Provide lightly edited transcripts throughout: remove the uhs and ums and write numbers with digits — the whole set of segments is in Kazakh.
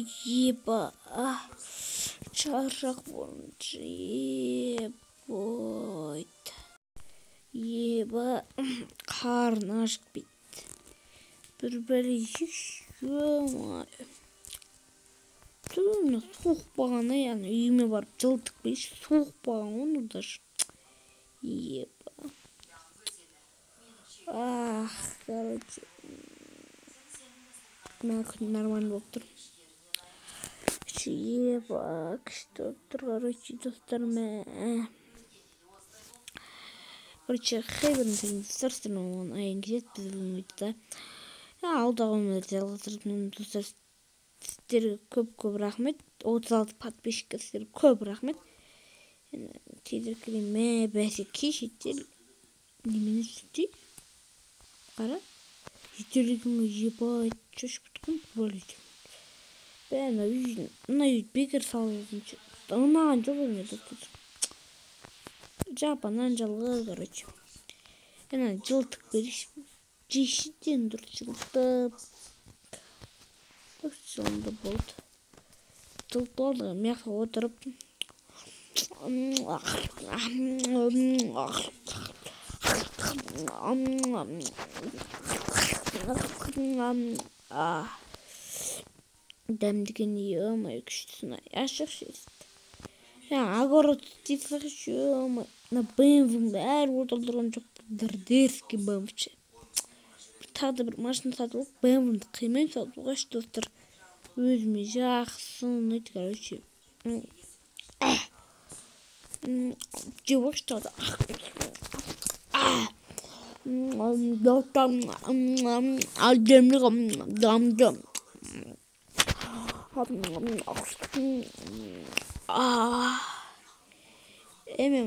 Еба, шаршақ болыншы, ебойт. Еба, қарын ашып кетті. Бір бәле жейікші, ё-моё. Мына суық болған, яғни үйіме барып жылытып келейінші, суық болған ғой ну даже. Еба. Ах, короче. Мына күн нормально болып тұр. Еба, күшті болып тұр, короче, достар, мә. Короче, хайберін достар, сіздермен оған айын кетеді, біз бүгін видеода алдағы өмірді жалғастырып, достар, сіздерге көп-көп рахмет. 36 подписчикке сіздерге көп рахмет. Енді тезірек келейін. Мә, бәсе кеш житель немене істей? Қара. Житель екен ғой, ебать, шошып кеткен бәле. Бә, мына үй, мына үйді бекер салып едім. Ұнаған жоқ өзіме, достар. Жапаннан жалғыз, короче. Енді жылытып берейінші. Жейші дұрыс жылытып. Жылынды болды. Жылытып болды, мына жақта отырып. Дәмді екен, ё-моё, күштісін ай. Ашықшы есікті. Огород істейсіңші, ё-моё. Мына БМВ-ні бәрі отырдырған жоқ. Дерзкий БМВ ше. Тағы да бір машина сатып алып, БМВ-ні қимай сатуға ше, достар. Өзіме жақсы ұнайды, короче. Жеп алайықшы тағы да. Достар, әдемі, дәмді. Эме,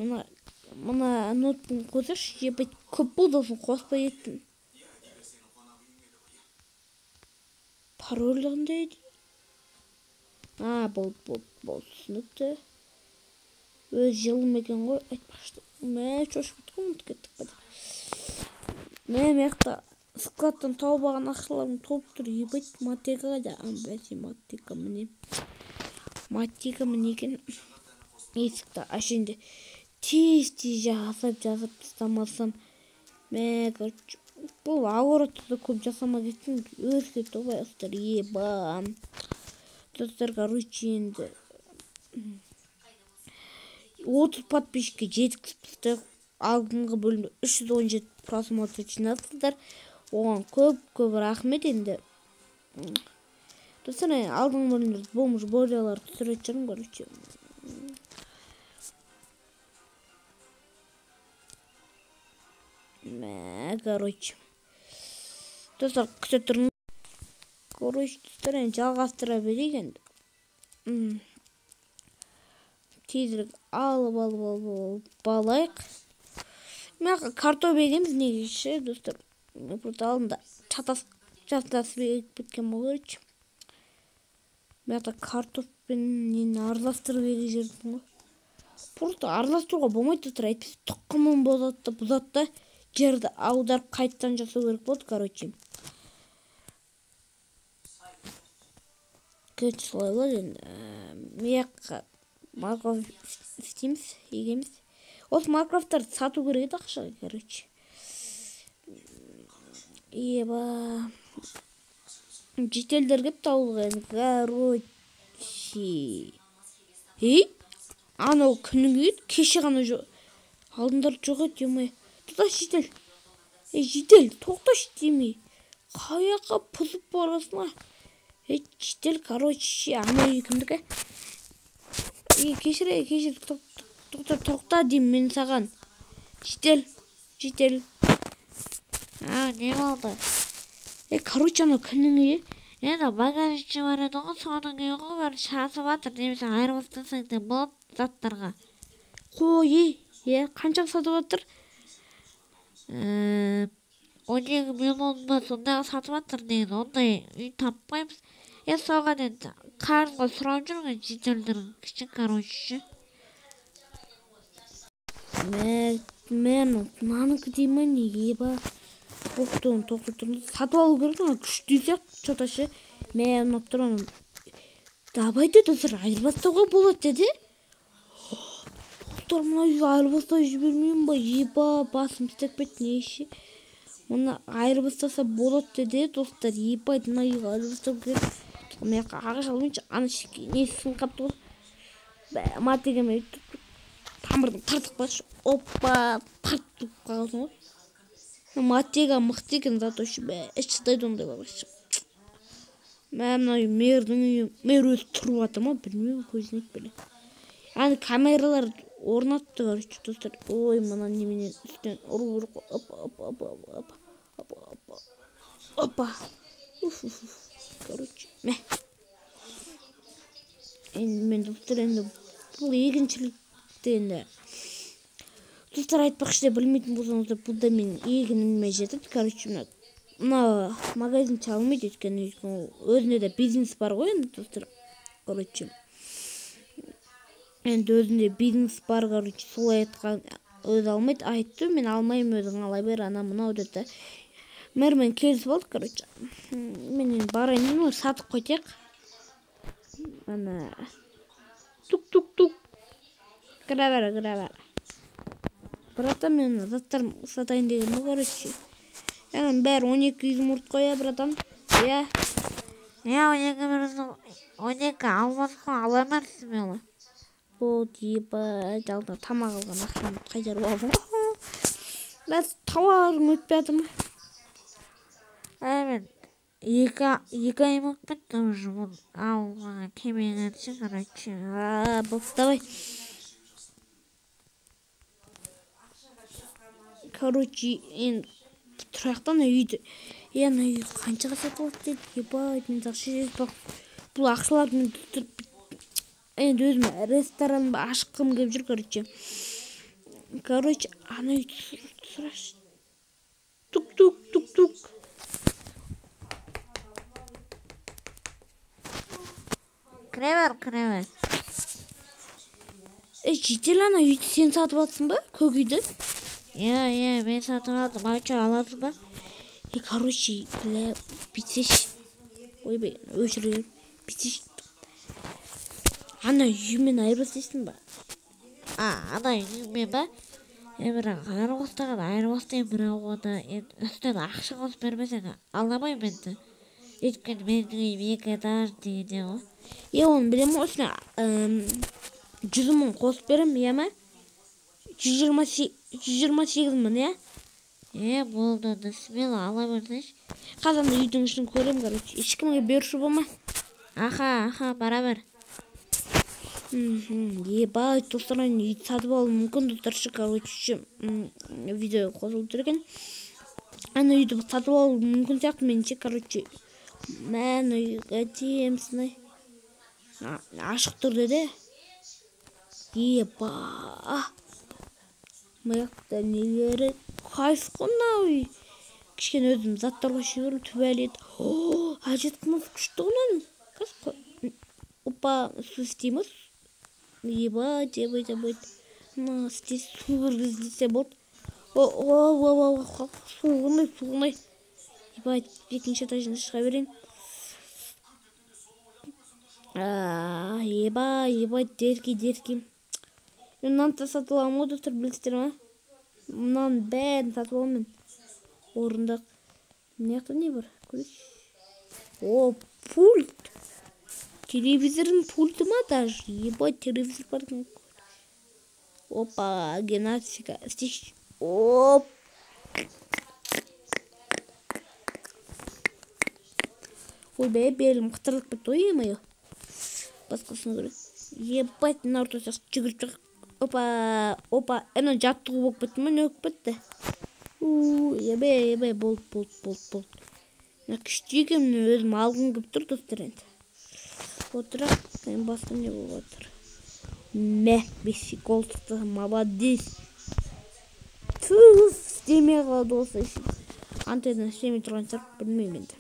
мына ноутбугын қосайықшы, ебать, көп болды, осыны қоспай кеттім. Пароль қандай еді? А, болды, болды, болды, түсінікті. Өз жылым екен ғой, айтпақшы. Мә, шошып кеттік, ұмытып кеттік па. Мә, мына жақта складтан тауып алған ақшаларым толып тұр, ебать, мотыга қайда? А, бәсе, мотыга міне. Мотыга міне екен. Есікті аш енді. Тез-тез жасап тастамасам. Мә, короче, бұл огородты да көп жасамай кеттім. Өріп кетті ғой, достар, еба. Достар, короче, енді 30 подписчикке жеткізіп тастайық. Алдыңғы бөлімде 317 просмотр жинадыңыздар. Оған көп-көп рахмет енді. Достар, алдыңғы бөлімде бомж борялар түсіретін шығармын, короче. Мә, короче. Достар, күте тұрыңыз. Короче, достар, енді жалғастыра берейік енді. Тезірек алып, алып, алып, алып алайық. Мына картоп егеміз негізі ше, достар. Мен просто алдында шатасып егіп кеткен болар, короче. Мына жақта картоп пен нені араластырып егіп жібердім ғой. Просто араластыруға болмайды, достар, әйтпесе тұқымын бұзады да, бұзады да, жерді аударып қайтадан жасау керек болды, короче. Короче, солай болады енді. Мына жаққа морковь істейміз, егеміз. Осы морковьтарды сату керек еді ақшаға, короче. Еба. Жительдер келіпті ауылға енді, короче. Ей, анау күнгі еді, кеше ғана жоқ. Алдындары жоқ еді, ё-моё. Тоқташы, житель. Ей, житель, тоқташы демей. Қай жаққа пысып барасың, а? Ей, житель, короче, анау үй кімдікі? Ей, кешір, ей, кешір, тоқта, тоқта деймін мен саған. Житель, житель. А, не болды? Ей, короче, анау кімнің үйі? Енді багажниктің бар еді ғой, соның үйі ғой, бәрі шашып жатыр, немесе айырбастасаң да болады заттарға. Қой, ей, е, қаншаға сатып жатыр? 12 миллион ба, сондайға сатып жатыр негізі, ондай үй таппаймыз. Е, соған енді қарызға сұрап жүрген жительдер кіші, короче. Мә, мә, мынанікі дей ма, не, еба. Тоқтауын тоқтап тұрмыз. Сатып алу керек, ана күшті сияқты, чё-то ше. Мә, ұнап тұр ана. Давайте, достар, айырбастауға болады деді. Достар, мына үйге айырбастай жібермеймін ба? Еба, басым істеп кетті, не ше? Мұны айырбастаса болады деді, достар. Ебать, мына үйге айырбастау керек. Мына жаққа ағаш алайыншы, ана несі сынып қалыпты ғой. Матегеме тамырдан тартып қойшы. Опа, тартып қаласың ғой. Матега мықты екен, зато ше, іш шыдайды ондайларға ше. Мә, мына үй мэрдің үйі, мэр өзі тұрып жатыр ма, білмеймін, көзіне біле. Аны камералар орнатты, короче, достар. Ой, мына неменен үстінен ұру керек қой. Опа, опа, опа, опа, опа, опа, опа. Уф, уф, уф. Короче, мә. Енді мен, достар, енді бұл егіншілікті енді. Достар, айтпақшы, білмейтін болсаңыздар, бұл да менің егініме жетеді. Короче, мына магазин чалмайды, өйткені өзінде де бизнес бар ғой енді, достар. Короче, енді өзінде бизнес бар, короче, солай айтқан, өзі алмайды, айтты, мен алмаймын, өзің ала бер, ана мынау деді. Мэрмен келісіп алдық, короче. Мен енді барайын деймін ғой, сатып қайтайық. Ана тук-тук-тук. Кіре бер, кіре бер. Братан, мен заттар сатайын деген ғой, короче. Яғни бәрі 12 изумруд қой, иә, братан? Иә. Иә, 12 алмас қой, ала берсін мені. Вот, ебать, алдына тамақ алған ақшамды қайтарып алдым. Бәс, тауарым өтпей жатыр ма? Әй, мен екі ай болып кетті уже, бұл ауылға келмегенше, короче. А, болды, давай. Короче, енді тұрақтан үйді. Е, ана үй қаншаға сатылады деді. Ебать, мен ақша жетпей қалды. Бұл ақшаларды мен енді өзім ресторан ашқым келіп жүр, короче. Короче, ана үйді сұрашы. Тук-тук-тук-тук. Кіре бер, кіре бер. Е, житель, ана үйді сен сатып алсың ба? Көк үйді? Иә, иә, мен сатып алдым. Айша, аласың ба? Е, короче, бля, бүйтсеші. Ойбай, өшіріп, бүйтсеші. Ана үймен айырбастайсың ба? А, ана үймен ба? Е, бірақ айырбастаған, айырбастаймын, бірақ оны енді үстінен ақша қосып бермесең, ала алмаймын енді. Өйткені менің үйім 2 этаж дегенде ғой. Е, оны білемін ғой, үстіне, 100 мың қосып беремін, иә ма? 128 мың, иә? Е, болды, онда смело ала берсейші. Қазір ана үйдің ішін көремін, короче. Ешкімге беруші болма. Аха, аха, бара бер. Ебать, достар, ана үйді сатып алуым мүмкін, достар, ше, короче, видео қосылып тұр екен. Ана үйді сатып алуым мүмкін сияқты меніңше, короче. Мә, ана үйге әдемісін, ай. Ашық тұр деді. Еба. Мына жақта нелері кайф қой мынау үй. Кішкене өзім заттар қойып жібердім, туалет. О, әжетханасы күшті ғой мынаның. Қазір қой. Опа, су істейміз. Ебать, ебать, ебать. Мына істе су кіргізілсе болды. О, о, о, о, о, су қандай, су қандай. Ебать, екінші этажына шыға берейін. А, еба, ебать, дерки, дерки. Мен мынаны да сатып аламын ғой, достар, білесіздер ма? Мынаның бәрін сатып аламын мен. Орындық. Мына жақта не бар? Көрейікші. О, пульт. Телевизордың пульті ма даже? Ебать, телевизор бар екен. Опа, гимнастика. Істейші. Оп. Ойбай, белім қытырлап кетті ғой, е-мое. Басқасын көрейік. Ебать, Наруто сияқты жүгіріп жүр. Опа, опа, мынау жаттығу болып кетті ме, не болып кетті? У, ебе, ебе, болды, болды, болды, болды. Мына күшті екен, міне өзім алғым келіп тұр, достар, енді. Отырақ, енді басқа не болып жатыр? Мә, бесик гол шықты, молодец. Түф, істемей қалады осы. Антенна істемей тұрған шығар, білмеймін енді.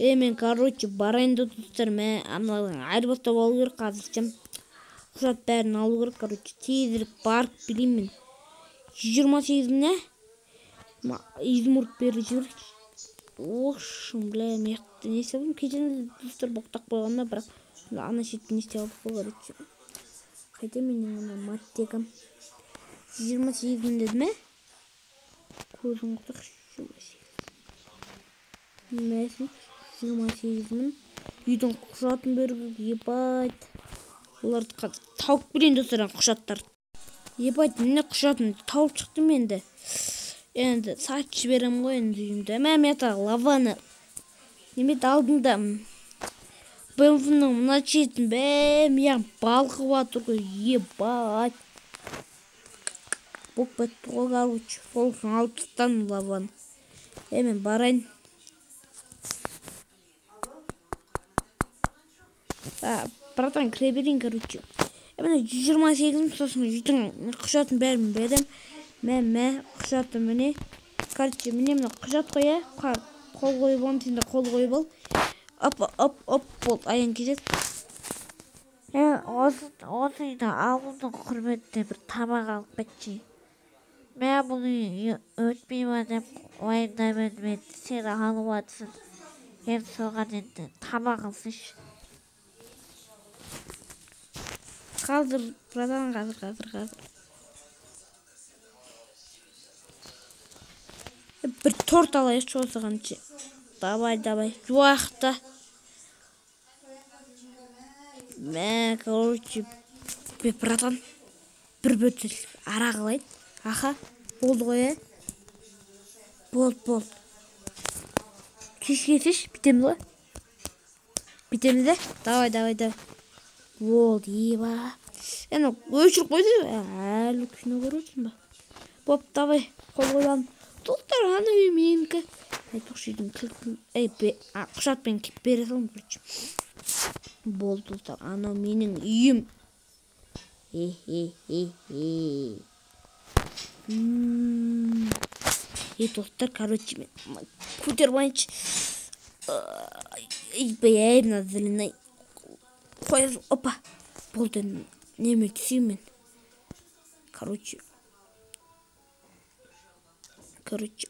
Е, мен, короче, барайын да, достар, мә, аналардың айырбастап алу керек қазір ше. Құжат бәрін алу керек, короче, тезірек барып берейін мен. 128 мың, ә? Изумруд беріп жіберейікші. Ох, бля, мен шетті не істеп алдым? Кешені достар боқтап қойғанда, бірақ ана шетті не істеп алдық қой, короче. Қайда менің ана маттегім? 128 мың деді ме? Көзін құртақ, 128. Мәсін, 128 мың. Үйдің құжатын беру керек, ебать. Оларды қазір тауып берейін достар, құжаттарды. Ебать, міне құжатын тауып шықтым енді. Енді сатып жіберемін ғой енді үйімді. Мә, мен тағы лаваны. Неме алдында БМВ-ның мына шетін бә, мияң балқып жатыр ғой, ебать. Болып кетті ғой, короче. Сол үшін алып тастадым лаваны. Мен барайын. Братан, кіре берейін, короче. Міне 128 мың, сосын үйдің құжатын бәрін беремін. Мә, құжаты міне. Короче, міне мына құжат қой, ә? Қол қойып алым, сен де қол қойып ал. Оп, оп, оп, болды, аян кетеді. Осы үйді ауылдың құрметіне бір тамақ алып кетші. Мен бұл үй өтпей ма деп уайымдап едім, енді сен алып жатсың. Енді соған енді тамақ алсайшы. Қазір, братан, қазір. Бір торт алайықшы осығанша. Давай, давай. Жуақта. Мә, короче, братан, бір бөтел арақ алайын. Аха, болды ғой, ә? Болды, болды. Кешке кеш, бітеміз ғой. Бітеміз де? Давай, давай, давай. Болды, еба. Енді өшіріп қойды, әлі кино көріп отырсың ба? Боп, давай, қол қойып. Достар, ана үй менікі. Айтпақшы, үйдің кілтін, құжатпен бере саламын, короче. Болды, достар, анау менің үйім. Достар, короче, мен көтеріп алайыншы. Ей, мына зілін қоя, опа. Болды, неме түсейін мен. Короче,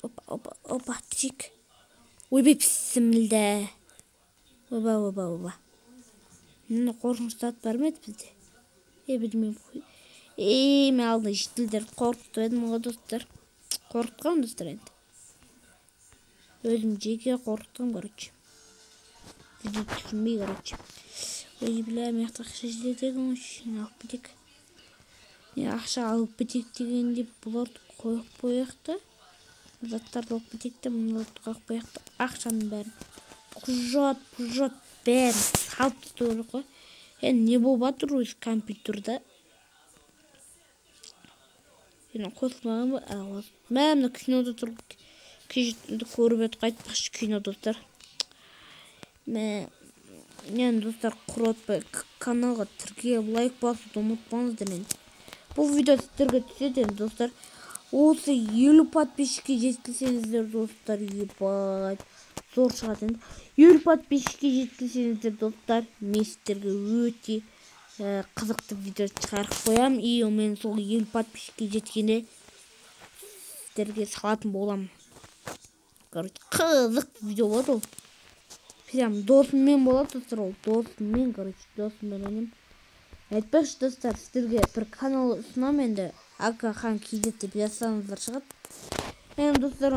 опа, опа, опа, түсейік. Ойбай, пісімілді. Ойба, ойба, ойба. Мына қорқынышты зат бар ма еді бізде? Білмеймін. Мен алдында жителдерді қорқытып едім ғой, достар. Қорқытқанмын, достар, енді. Өзім жеке қорқытқанмын, короче. Сізді түсінбей, короче. Ой, бля, мен жақта ақша жетеді екен ғой, алып кетейік. Не, ақша алып кетейік дегенде бұларды қойып қояйық та. Заттарды алып кетейік те, мыналарды қойып қояйық та, ақшаның бәрін. Құжат, құжат бәрін салып тастау керек қой. Енді не болып жатыр өзі компьютерда? Енді қосылмаған ба? Мә, мына кинода тұр. Кеше көріп едік, айтпақшы кино, достар. Мә, енді достар, құротпай каналға тіркеліп лайк басуды ұмытпаңыздар енді. Бұл видео сіздерге түседі енді, достар. Осы 50 подписчикке жеткізсеңіздер, достар, ебать, зор шығады енді. 50 подписчикке жеткізсеңіздер, достар, мен сіздерге өте қызықты видео шығарып қоямын. И мен сол 50 подписчикке жеткенде сіздерге салатын боламын. Короче, қызықты видео болады ол. Прям досыммен болады, достар, ол досыммен, короче, досыммен ойнаймын. Айтпақшы, достар, сіздерге бір канал ұсынамын енді. Ака-хан KZ деп жазсаңыздар шығады. Енді, достар,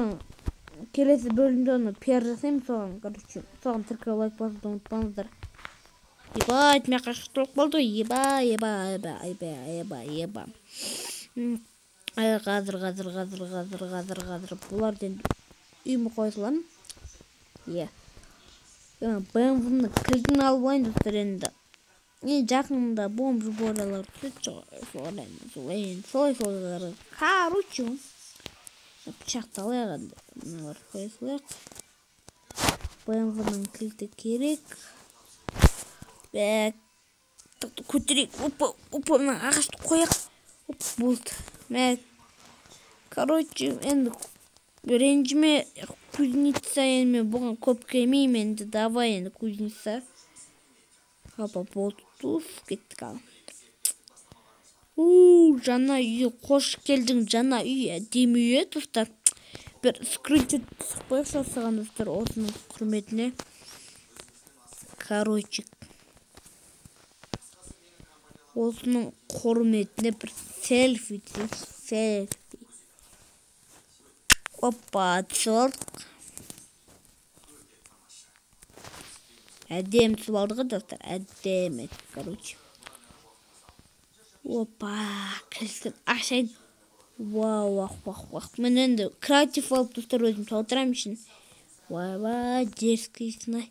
келесі бөлімде оны пиар жасаймын соған, короче, соған тіркеліп лайк басуды ұмытпаңыздар. Ебать, мен қашық толып қалды ғой. Еба, еба, еба, еба, еба, еба. Қазір, қазір, қазір, қазір, қазір, қазір. Бұларды енді үйіме қоя саламын. Иә. БМВ-ны кілтін алып алайын, достар, енді. Жақында бомж боралар түседі, солай, солай, солай. Короче, пышақты алайық енді. Мыналарды қоя салайық. БМВ-ның кілті керек. Бәк, көтерейік. Опа, опа, мына ағашты қояйық. Оп, болды. Мә, короче, енді ренжіме, кузница, енді мен бұған көп келмеймін енді. Давай енді, кузница. Опа, болды, туф, кеттік ал. Жаңа үй, қош келдің, жаңа үй, әдемі үй, достар. Бір скриншот түсіп қояйықшы осыған, достар, осының құрметіне. Короче, осының құрметіне бір селфи түсейік, селфи. Опа, түсіп алдық. Әдемі түсіп алдық, достар, әдемі, короче. Опа, кілтін ашайын. Вау, вах, вах, вах. Мен енді креатив алып, достар, өзім толтырамын ішін. Ойбай, дерзкийсің ай.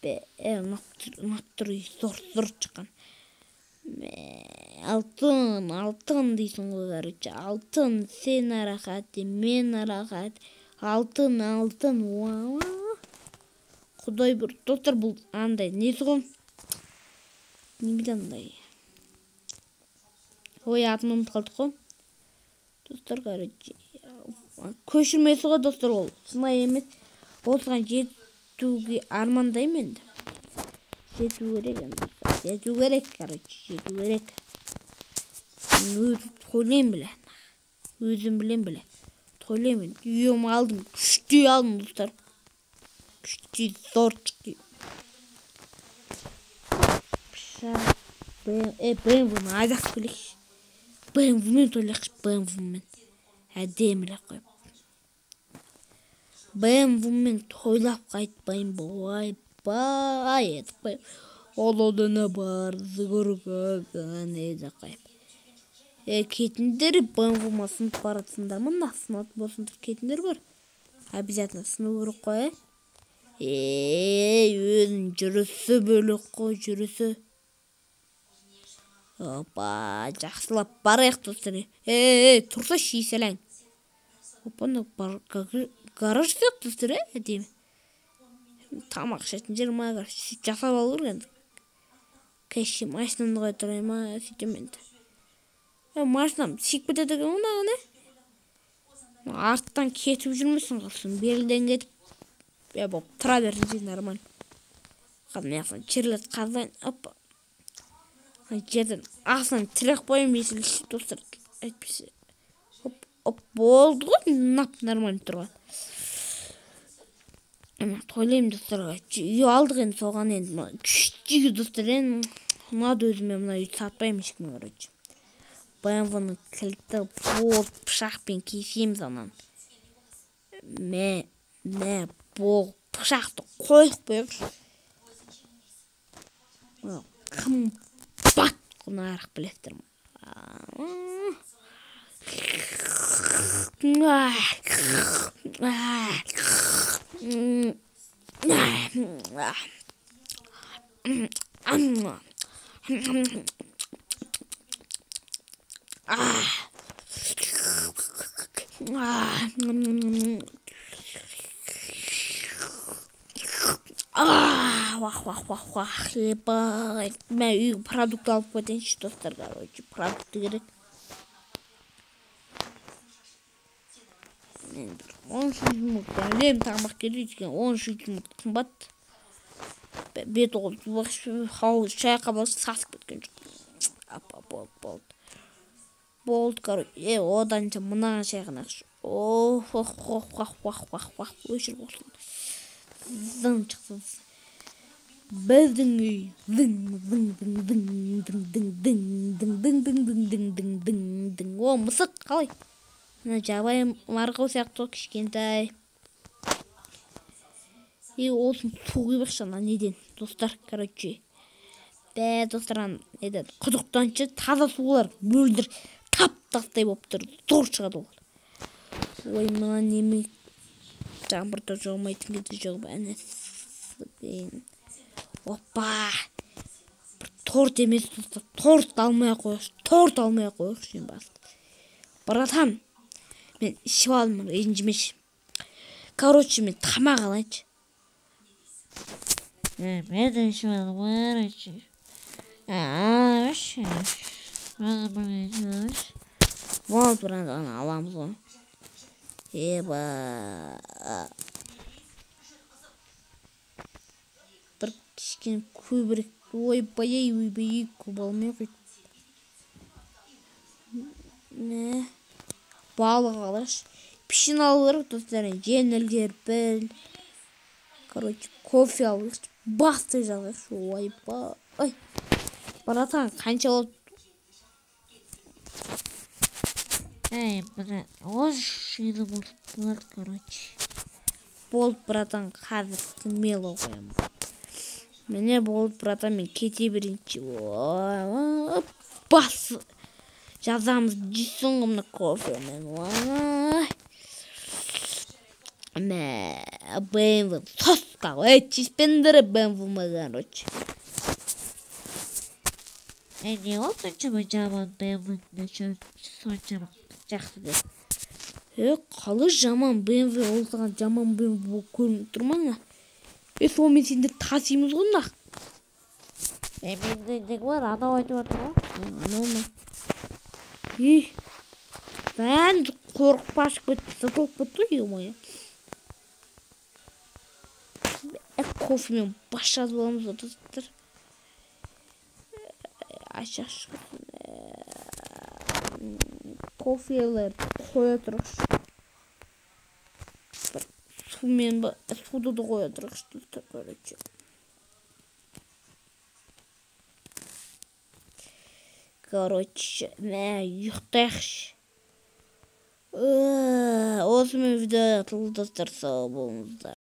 Ұнап тұр, зор, зор шыққан. Алтын, алтын дейсің ғой, короче. Алтын, сен рахат, мен рахат. Алтын, алтын, уа. Құдай бір, достар, бұл андай, несі ғой? Не андай? Ой, атын ұмытып қалдық қой. Достар, короче, көшірмесі ғой, достар, ол. Сынай емес. Осыған жетуге армандаймын енді. Жету керек енді. Жету керек, короче, жету керек. Өзім тойлаймын біле. Өзім білем біле. Тойлаймын. Үйім алдым, күшті үй алдым, достар. Күшті, зор шықты. Пышақ, BMW-ні айдап келейікші. BMW-мен тойлайықшы, BMW-мен. Әдемілеп қойып. BMW-мен тойлап қайтпаймын, ойбай етіп қойып. Олодына бар, зығырға еді қойып. Кетіңдер, BMW-ма сынып баратсыңдар ма? Мына сынатын болсыңдар, кетіңдер бар. Обязательно сыну керек қой, өзінің жүрісі бөлек қой, жүрісі. Опа, жақсылап барайық, достар. Тұрсайшы, еселең. Опа, мына гараж сияқты, достар, әдемі. Тамақ ішетін жер ма, короче, сөйтіп жасап алу керек енді. Кеше машинамды қоя тұрайын ма, сөйтемін енді. Машинам сүйіп кетеді екен ғой, мынаған, Арттан кетіп жүрмесін, құрсын, белден кетіп. Болып тұра берсін, дейді, нормально. Қазір мына жақтан жерлерді қазайын, опа. Жерден астынан тірек қоямын, если достар, әйтпесе. Оп, оп, болды ғой, нап нормально тұрған. Тойлаймын, достар, үй алдық енді, соған енді күшті үй, достар, енді ұнады өзіме, мына үйді сатпаймын ешкімге, короче. BMW-ның кілті болды, пышақпен кесеміз ананы. Мә, мә, бол, пышақты қойып қояйықшы. Қымбат нарық білесіздер ме? Вах, вах, вах, вах, ебать. Мен үйге продукт алып кетейінші, достар, короче, продукты керек. Мен бір 13 жұмыртқа, әлем тамақ керек екен, 13 жұмыртқа қымбат. Бет ол, хауыз шайқап алса, сасып кеткен жоқ. Апа, болды, болды. Болды, короче, одан да мынаған шайқанақшы. Ох, ох, ох, ох, ох, ох, ох, өшіріп қосылды. Зың шықты. Біздің үй. Зың, зың, зың, зың, зың, зың, зың, зың, зың, зың, зың, зың, зың, зың, зың. О, мысық қалай? Мына жабайы марқау сияқты кішкентай. И осыны су құйбақшы ана неден, достар, короче. Бә, достар, ана неден, құдықтан ше таза сулар мөлдір, тап-тастай болып тұр, зор шығады ол. Ой, мына неме жаңбырда жаумайтын кезде жауып, әне. Опа! Бір торт емес, достар, торт алмай ақ қояйықшы, торт алмай ақ қояйықшы ең басты. Братан, мен ішіп алдым, ренжімеші. Короче, мен тамақ алайыншы. Мен де ішіп алдым, короче. Болды, братан, аламыз ғой. Еба. Бір кішкене көбірек. Ойбай, ойбай, көп алмай қойды. Не? Балық алайықшы. Пішін алу керек, достар, жеңілдер біл. Короче, кофе алайықшы, бастай жазайықшы. Ойбай, братан, қанша болды? Ей, брат, 10 жыл болды, короче. Болды, братан, қазір смело қоямын. Міне, болды, братан, мен кете берейінші. Бас жазамыз дейсің ғой мына кофемен. Ой, мә, БМВ соска ғой. Ей, тиіспеңдер БМВ, короче. Ей, не болды соншама жаман БМВ, соншама жақсы деп? Е, қалай жаман БМВ? Ол саған жаман БМВ болып көрініп тұр ма? Е, сонымен сендер тасимыз ғой мына. Е, менде не бар, анау айтып жатыр ғой. Анау ма? Ей, бәрін қорқып қашып кетті, затылып кетті ғой, ё-моё. Кофемен бас жазып аламыз ғой, достар. Ашайықшы, кофелерді қоя тұрайықшы. Бір сумен ба, суды да қоя тұрайықшы, достар. Короче, мә, ұйықтайықшы. Осымен видео аяқталды, достар, сау болыңыздар.